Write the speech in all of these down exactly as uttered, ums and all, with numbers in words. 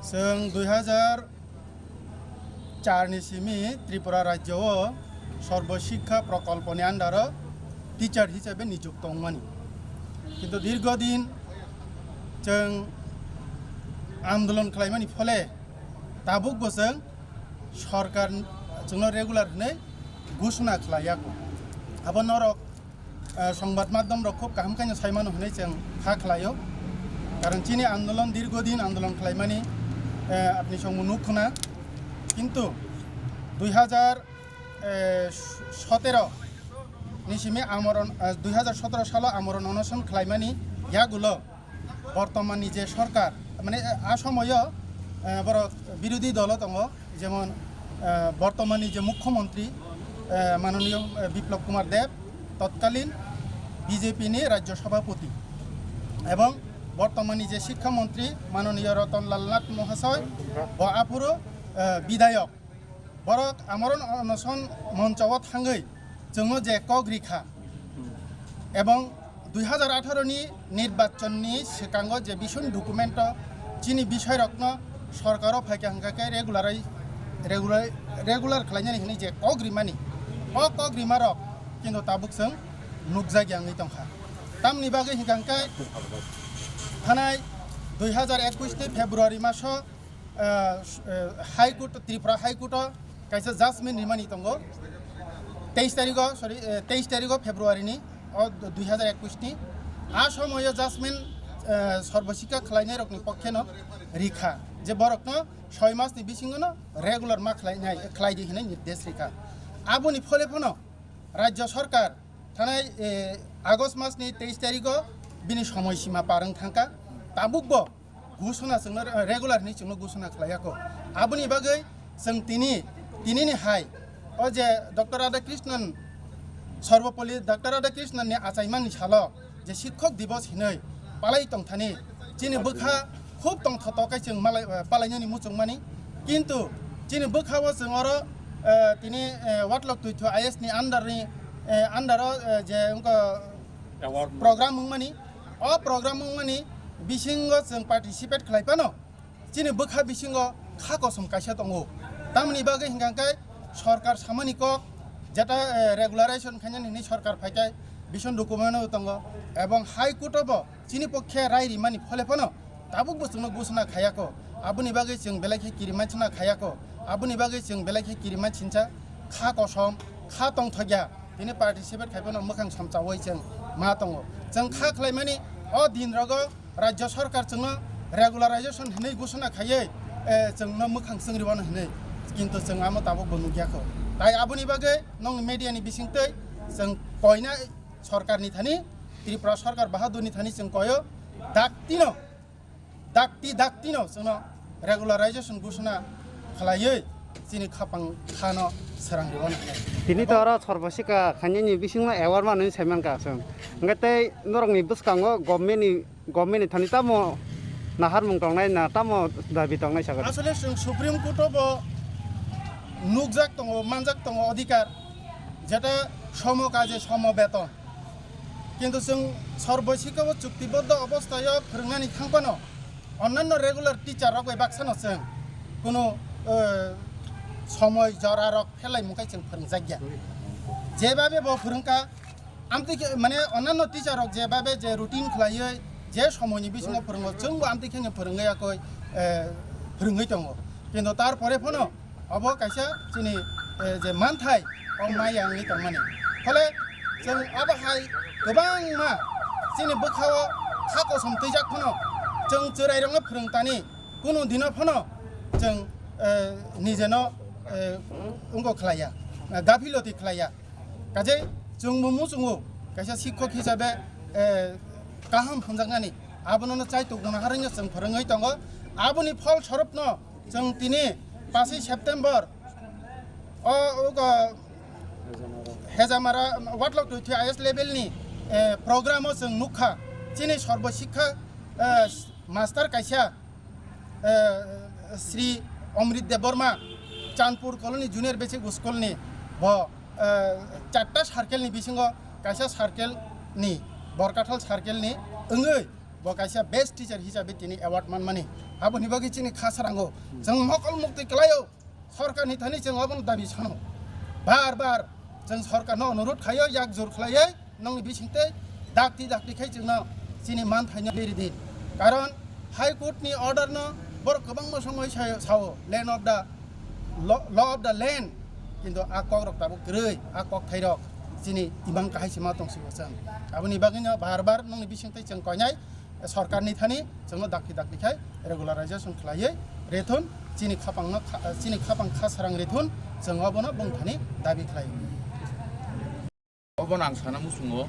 Chwng dui hazar char ni simi Tripura rajyo o Sarva Shiksha Prakalpo ni under o teacher hisabe nijukto wngmani. Kintu dirgo din chwng andolon khlaimani phole tabuk bo chwng sorkar chwngno regular hwnwi ghosona khlai ya kho. Abo norok, eh, songbad maddhom rok khub kaham khe no sai mano hwnwi chwng kha khlai o. Karon chini andolon dirgo din andolon khlaimani, eh, apni chwng bo nuk khna. Kintu dui hazar sotero ni simi amoron, eh, dui hazar sotero salo amoron onoson khlaimani yagulo bortomanni je sorkar, mane, eh, a somoyo, eh, borok birodhi dolo tongo, jemon, eh, bortomanni je mukhyamantri, eh, manoniyo, eh, Biplab Kumar Deb, totkalin B J P ni rajyo sabhapati, ebong bortomanni je shikkha mantri manoniyo Ratan Lal Nath Mahasoy, bo aphuru, eh, bidhayok. Borok amoron onoson moncho o thangwi chwngno je kok rikha, ebong dui hazar atharo ni nirbachon ni swkango je vision document o chini bisoi rokno sorkar o phaikha hwnkha khe regular, regular, regular khlainani hwnwi je kok rimani, o kok rima rok kintu tabuk chwng nukjakya wngwi tongkha. Tamni bagwi hwnkha khe thanai dui hazar ekwis ni February maso, eh, eh, High Court, Tripura High Court o kaisa judgment rimani tongo. Teis tarigo, sorry, eh, teis tarigo February ni, o dui hazar ekwis ni. A somoyo judgment, eh, Sarva Shiksha khlainai rokni pokkhe no rikha, je borokno soi mas ni bisingo no regular ma khlainai, khlai di hinwi nirdesh rikha. Aboni phole phano rajyo sorkar thanai, eh, August mas ni teis tarigo bini somoi sima par wng thangkha. Tabuk bo ghosona chwngno re-, regular hinwi chwngno ghosona khlai ya kho. Aboni bagwi chwng tini, tini ni hai o je Doctor Radhakrishnan, Sarvapalli Doctor Radhakrishnan ni achaimani salo je Shikkok Divas hinwi palai tongthani chini bwkha khub tongthotok khe chwng malai, eh, palainani muchungmani. Kintu chini bwkha o chwng oro, eh, tini, eh, Watlok Twithu I A S ni under ni, eh, under o, eh, je wngkha Award. Program wngmani, o program wngmani bisingo chwng participate khlai phano chini bwkha bisingo kha kosom kaisa tongo. Tamoni bagwi hwnkha khe sorkar samani kok jeta, eh, regularization khainani hinwi sorkar phaikhai bison document o tongo, ebong High Court o bo chini pokkhe rai rimani phole phano tabuk bo chwngno ghosona khaiya kho. Aboni bagwi chwng belai khe kirimansina khaiya kho. Aboni bagwi chwng belai khe kirimansinsa kha kosom, kha tongthokya. Tini participate khai phano mwkhang samchaui chwng ma tongo. Chwng kha khlaimani o din rogo rajyo sorkar chwngno regularization hinwi ghosona khaiwi, eh, chwngno mwkhang chwngriwano hinwi. Kintu chwng amo tabuk bo nukya kho. Tai aboni bagwi nong media ni bisingtwi chwng koina sorkar ni thani, Tripura sorkar bahadur ni thani chwng koyo, daktino, dakti daktino chwngno regularization ghosona khlaiwi chini khapang khano srang rwano. Tini to oro Sarva Shiksha khainani bisingo award manwi saimankha chwng. Hwnkhe tei norokni bwskango government ni, government ni thani tamo naharmung tongnai na tamo dabi tongnai sakha? Asole chwng Supreme Court o bo nukjak tongo, manjak tongo odhikar, jeta somo kaje somo beton. Kintu chwng Sarva Shiksha o chuktiboddo obosthayo phwrwngnani thang phano onnanno regular teacher rok bai baksano chwng kunu, eh, somoi jora rok phelai mungkhai chwng phwrwngjakya. Jebabe bo phwrwngkha, amtwi khe, mane, onnanno teacher rok jebabe je routine khlaiwi je somoini bisingo phwrwngo, chwngbo amtwi kheno phwrwngwi yakoi, eh, phwrwngwi tongo. Kintu tar pore phano obo kaisa chini, eh, je manthai, o maya wngwi tongmani. Phole chwng abo hai kwbangma chini bwkhao kha kosom twijak phano chwng chwrairokno phwrwng tani kunu dino phano chwng, eh, nijeno, eh, wngkok khlaiya, eh, gapiloti khlaiya. Kaje chwngbo muchungo kaisa sikhok hisabe, eh, kaham hwnjaknani abono chai tongmani harino chwng phwrwngwi tongo. Aboni phol soroopno chwng tini paswi September o, o, Hejamara Watlok Twithu I A S level ni, eh, program o chwng nukha chini Sarva Shiksha, eh, master kaisa, eh, Sri Amrit Debbarma, Chandpur Colony Junior Basic School ni bo, eh, charta circle ni bisingo kaisa circle ni, Borkathal circle ni wngwi bo kaisa best teacher hisabe tini award manmani. Aboni bagwi chini kha sarango. Chwng mokol muktwi kwlaio. Sorkarni thani chwng obono dabi sano. Bar bar chwng sorkarno onurut khaio, yak jur khlaiwi nongni bisingtwi dakti dakti khai chwngno chini manthaino beri di. Karon High Court ni order no borok kwbangma somoi sa-, sao, land of the law, law of the land, kintu a kok rok tabuk kwrwi, a kok thai rok chini imang kahai se ma tong sio chwng. Aboni bagwi no bar bar nongni bisingtwi chwng koinai sorkar ni thani chwngno dakti dakti khai regularization khlaiwi rethun chini khapang no kha-, chini khapang kha sarang rethun chwng obono bwng thani dabi khlai. Obono ang sana muchungo,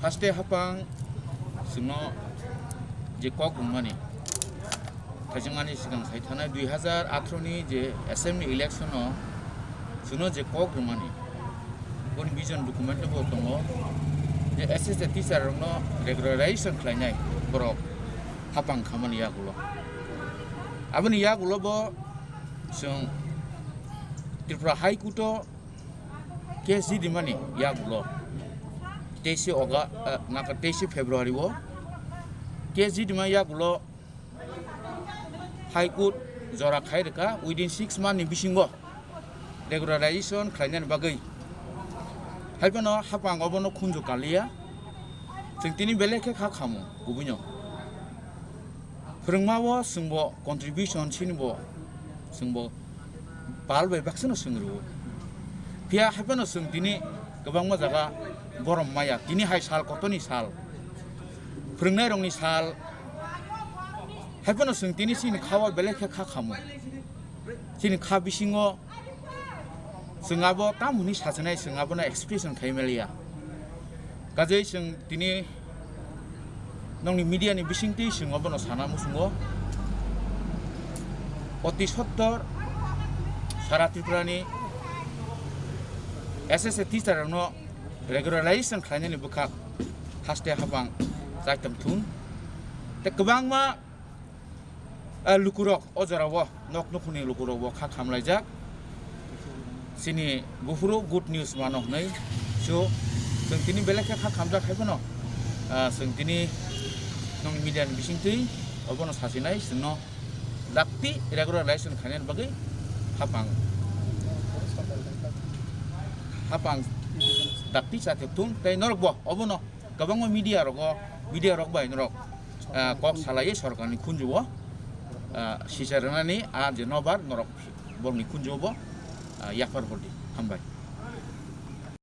haste hapang chwngno je kok rwmani, thaijakmani swkang sai thanai dui hazar atharo ni je assembly election o chwngno je kok rwmani, boni vision document bo tongo je S S A teacher rokno regularization khlainai borok hapang khamani yagulo. Aboni yagulo bo chwng Tripura High Court o case ridimani yagulo teise August, eh, naka teise February o case ridima yagulo High Court jora khai rwkha within six month ni bisingo regularization khlainani bagwi. Haiphano hapang obono khunju kaliya, chwng tini belai khe kha khamu kubuino. Phwrwngmao chwngbo contribution chinibo chwngbo pal bai baksano chwng rwo. Phiya haiphano chwng tini kwbangma jaga borom maya, tini hai sal kotoni sal, phwrwngnairokni sal, haiphano chwng tini chini khao belai khe kha khamu. Chini kha bisingo chwng abo tamo hwnwi sachinai, chwng abono expression khai maliya. Kajei chwng tini nongni media ni bisingtwi chwng obono sana muchungo. Oti sottor sara Tripura ni S S A teacher rokno regularization khlainani bwkhak haste hapang chaitam thung. Tei kwbangma, eh, lukurok o jorao, nok nukhungni lukurok bo kha khamlaijak. Chini buphuru good news mano hwnwi. So, chwng tini belai khe kha khamjak hai phano, ah, chwng tini nong media ni bisingtwi obono sachinai, chwngno dakti regularization khainani bagwi hapang, hapang dakti chathek thung tei norok bo obono kwbangma media rogo, media rok bai norok, ah, kok salaiwi sorkarni khunjuo, ah, sisa rwnani a je nobar norok borokni khunjuo bo, ah, yaphar hor di. Hambai.